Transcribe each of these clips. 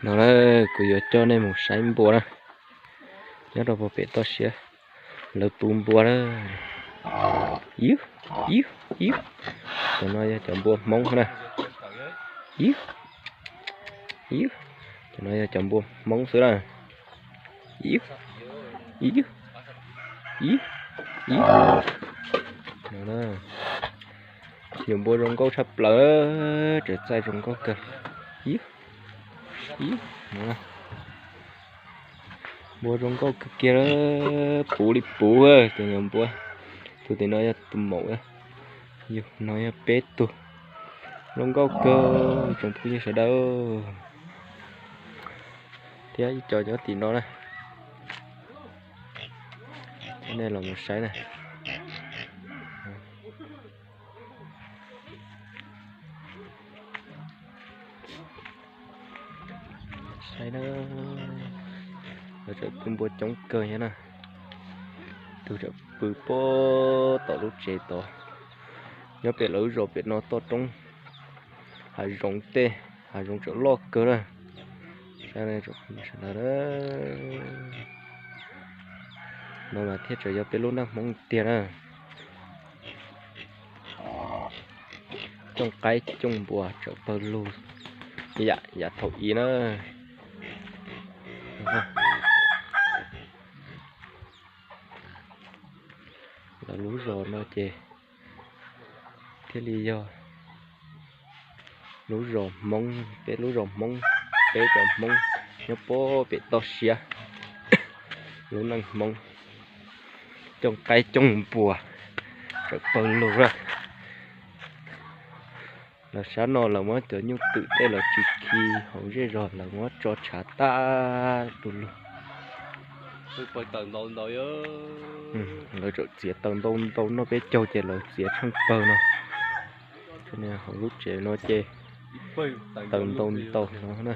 No na, kuv yuav coj nej mus saib npua na, nyob rau puag pem toj siab, lawv pw npua na. Yub, yub, yub. Cov no yog cov npua Hmoob na. Yub, yub. Cov no yog cov npua Hmoob xwb na. Yub, yub, yub, yub. No na, yus npua zoo nkauj tshaj plaws, tseem txaij zoo nkauj kawg. Yub, yub. Npua zoo nkauj kawg kiag, puv li puv, cov npua. Tus tim no yog tus maum, yus no yog peb tug. Zoo nkauj kawg tsoom phooj ywg sawv daws. Thiab ib co nyob tim no na, nej los mus saib na. Saib na, lawv tseem pw npua coob kawg thiab na. Tus tseem pw puag tom lub tsev tod, nyob pem lawv zos pem no toj roob, hav zoov tej, hav zoov tseem loj kawg na. Saib, sawv daws, no mas thiaj tseem yog peb lub neej Hmoob tiag na. Cooj qaib cooj npua tseem pawg lug yam, yam thaum i na. Lawv lub zos no ces thiaj li yog lub zos Hmoob, peb lub zos Hmoob, peb cov Hmoob nyob puag pem toj siab, lub neej Hmoob, cooj qaib cooj npua tseem pawg lug lawm. Lawv sab no lawv muab cov nyuj twm tej los tsis khi hauv zej zog, lawv muab tso tshav tag du lug. Lawv tseem txiav taws ntau ntau noj peb caug ces lawv txiav tsheej pawg no. Hauv lub tsev no ces taws ntau ntau no na.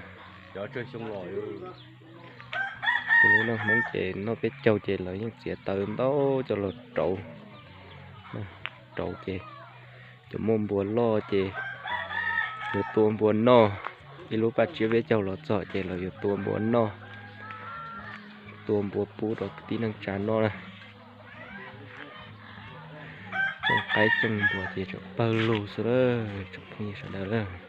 Ces lub neej Hmoob ces noj peb caug ces lawv yeej txiav taws ntau coj los rauv. Rauv ces cov muaj npua loj ces yuav tua npua noj. Ib lub paj tsiab peb caug los txog ces lawv yuav tua npua noj, tua npua pub rau kwv tij neej tsa noj na. Cooj qaib cooj npua ces tseem pawg lug xwb lawm tsoom phooj ywg sawv daws.